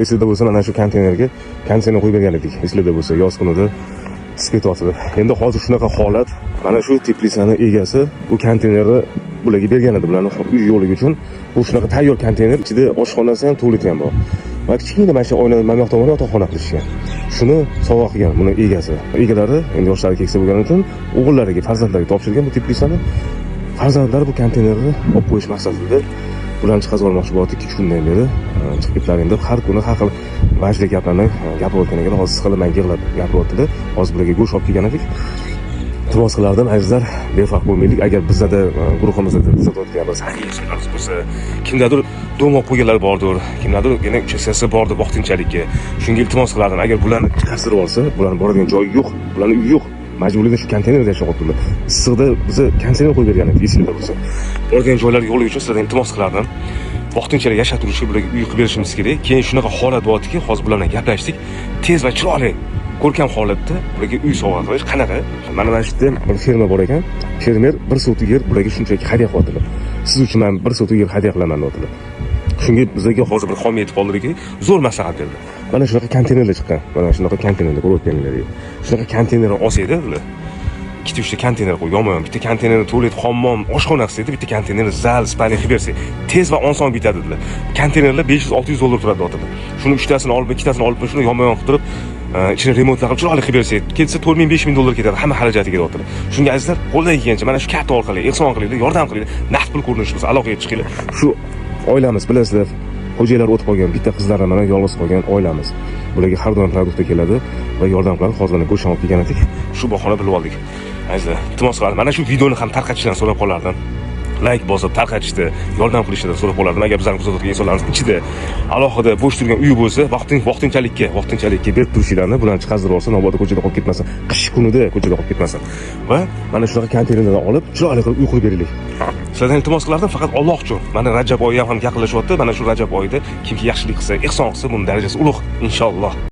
Esingizda bo'lsa, mana shu konteynerga konteyner qo'yib bergan edik. Esingizda bo'lsa, yoz kunida isib ketyapti. Endi hozir shunaqa holat, mana shu teplitsani egasi bu konteynerni bularga bergan edi, bularni uy yo'qligi uchun. Bu shunaqa tayyor konteyner, ichida oshxonasi ham, tualeti ham bor. Va kichkina mana shu oyna mana bu yoq tomoni yotoqxona qilishgan. Shuni sovg'a qilgan buni egasi. Egalari endi yoshlari keksa bo'lgani uchun o'g'illariga, farzandlariga topshirgan bu teplitsani. Farzandlari bu konteynerni olib qo'yish maqsadida bularni chiqazib olmoqchi bo'lyapti. 2-3 kundan beri chiqib ketlaring deb har kuni har xil vajli gaplarni gapirayotgan ekan. Hozir siqilib, man yig'lab gapiryaptida. Hozir bularga go'sht olib kelgan edik. Iltimos qilardim, azizlar, befarq bo'lmaylik. Agar bizada guruhimizda kuzatayotgan bir saxiy insonlarimiz bo'lsa, kimdadir дом olib qo'yganlar bordir, kimdadir yana uchastkasi bordir vaqtinchalikka. Shunga iltimos qilardim, agar bularni chiqartirib olsa, bularni boradigan joyi yo'q, bularni uyi yo'q. Majburiyatda shu konteynerda yashayaptilar. Issiqda biza konteyner qo'yib bergan edik, esinglarda bo'lsa. Boradigan joylari yo'qligi uchun sizlardan iltimos qilardim. Vaqtinchalik yashab turishga bularga uy qilib berishimiz kerak. Keyin shunaqa holat bo'lyaptiki, hozir bular bilan gaplashdik. Tez va chiroyli, ko'rkam holatda bularga uy sovg'a qilish qanaqa? Mana shu yerda bir ferma bor ekan. Fermer 1 sotik yer bularga shunchaki hadya qilyaptilar. "Siz uchun man 1 sotik yer hadya qilaman", deyaptilar. Shunga bizga hozir bir homiy yetib qoldiki, zo'r maslahat berdi. Mana shunaqa konteynerlar chiqqan. Mana shunaqa konteynerlar ko'rayotganlaringizdek. Shunaqa konteyner olsangda bular ikkita, uchta konteyner qo'y, yonma yon bitta konteynerni tualet, hammom, oshxona qilsak, bitta konteynerni zal, спальня qilib bersak, tez va oson bitadi dedilar. Konteynerlar 500-600 dollar turadi deyaptilar. Shuni uchtasini olib, ikkitasini olib, shuni yonma yon qilib turib, ichini remontlar qilib, chiroyli qilib bersak, ketsa 4000-5000 dollar ketadi hamma xarajatiga deyaptilar. Shunga, azizlar, qo'ldan kelgancha mana shu karta orqali ehson qilinglar, yordam qilinglar, naqd pul ko'rinishi bo'lsa, aloqaga chiqinglar. Shu oilamiz, bilasizlar, xo'jalar o'tib qolgan, bitta qizlari mana yolg'iz qolgan oilamiz. Bularga har doim продукт keladi va yordam qiladi. Hozir mana go'sht olib kelgan edik. Shu bahona bilib oldik. Azizlar, iltimos qilaman, mana shu videoni ham tarqatishdan so'rab qolardim. Layk bosib tarqatishdi, yordam qilishni so'rab qolardim. Agar bizlarni kuzatayotgan insonlarimiz ichida alohida bo'sh turgan uyi bo'lsa, vaqtinchalikka berib turishinglarni, bularni chiqazdirib olsa, mabodo ko'chada qolib ketmasin. Qish kunida ko'chada qolib ketmasin. Va mana shunaqa konteynerlardan olib, chiroyli qilib uy qurib beraylik. Sizlardan iltimos qilardim, faqat Alloh uchun. Mana Rajab oyi ham yaqinlashyapti. Mana shu Rajab oyida kimki yaxshilik qilsa, ehson qilsa, buning darajasi ulug', inshaalloh.